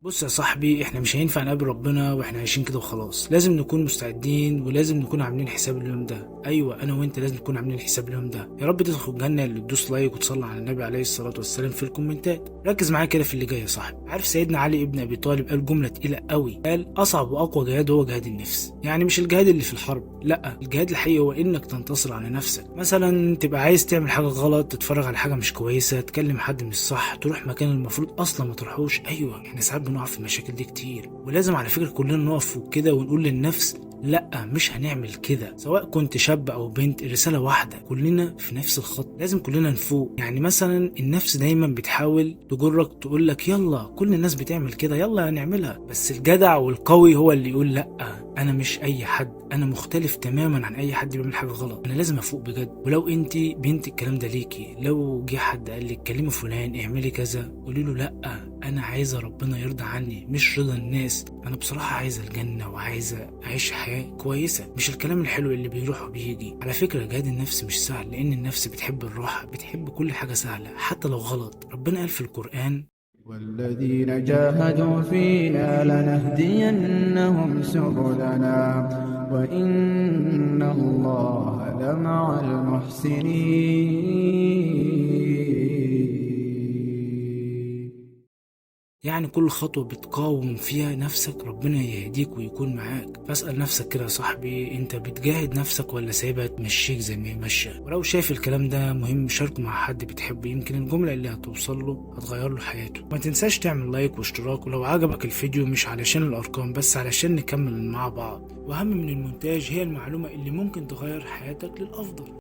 بص يا صاحبي، احنا مش هينفع نقابل ربنا واحنا عايشين كده وخلاص. لازم نكون مستعدين ولازم نكون عاملين حساب اليوم ده. ايوه، انا وانت لازم نكون عاملين حساب اليوم ده. يا رب تدخل الجنة اللي تدوس like وتصلي على النبي عليه الصلاة والسلام في الكومنتات. ركز معايا كده في اللي جاي يا صاحبي. عارف سيدنا علي ابن ابي طالب قال جملة تقيلة قوي، قال اصعب واقوى جهاد هو جهاد النفس. يعني مش الجهاد اللي في الحرب، لا، الجهاد الحقيقي هو انك تنتصر على نفسك. مثلا تبقى عايز تعمل حاجة غلط، تتفرج على حاجة مش كويسة، تكلم حد مش صح، تروح مكان المفروض اصلا ما تروحوش. ايوه، احنا ساعات بنقع في المشاكل دي كتير، ولازم على فكرة كلنا نقف كده ونقول للنفس لا، مش هنعمل كده. سواء كنت شاب او بنت، الرسالة واحدة، كلنا في نفس الخط، لازم كلنا نفوق. يعني مثلا النفس دايما بتحاول تجرك، تقول لك يلا كل الناس بتعمل كده، يلا هنعملها. بس الجدع والقوي هو اللي يقول لا، انا مش اي حد، انا مختلف تماما عن اي حد بيعمل حاجة غلط، انا لازم افوق بجد. ولو انت بنت الكلام ده ليكي، لو جه حد قال لك كلمي فلان اعملي كذا، قولي له لا، انا عايزه ربنا يرضى عني مش رضا الناس. انا بصراحة عايزه الجنة وعايزه اعيش حياة كويسة، مش الكلام الحلو اللي بيروح وبيجي. على فكرة جهاد النفس مش سهل، لان النفس بتحب الراحة، بتحب كل حاجة سهلة حتى لو غلط. ربنا قال في القران: والذين جاهدوا فينا لنهدينهم سبلنا وإن الله لمع المحسنين. يعني كل خطوة بتقاوم فيها نفسك ربنا يهديك ويكون معاك. فاسأل نفسك كده يا صاحبي، انت بتجاهد نفسك ولا سايبها تمشيك زي ما هي ماشية؟ ولو شايف الكلام ده مهم شاركه مع حد بتحبه، يمكن الجملة اللي هتوصل له هتغير له حياته. ما تنساش تعمل like واشتراك، ولو عجبك الفيديو مش علشان الأرقام بس، علشان نكمل مع بعض. وأهم من المونتاج هي المعلومة اللي ممكن تغير حياتك للأفضل.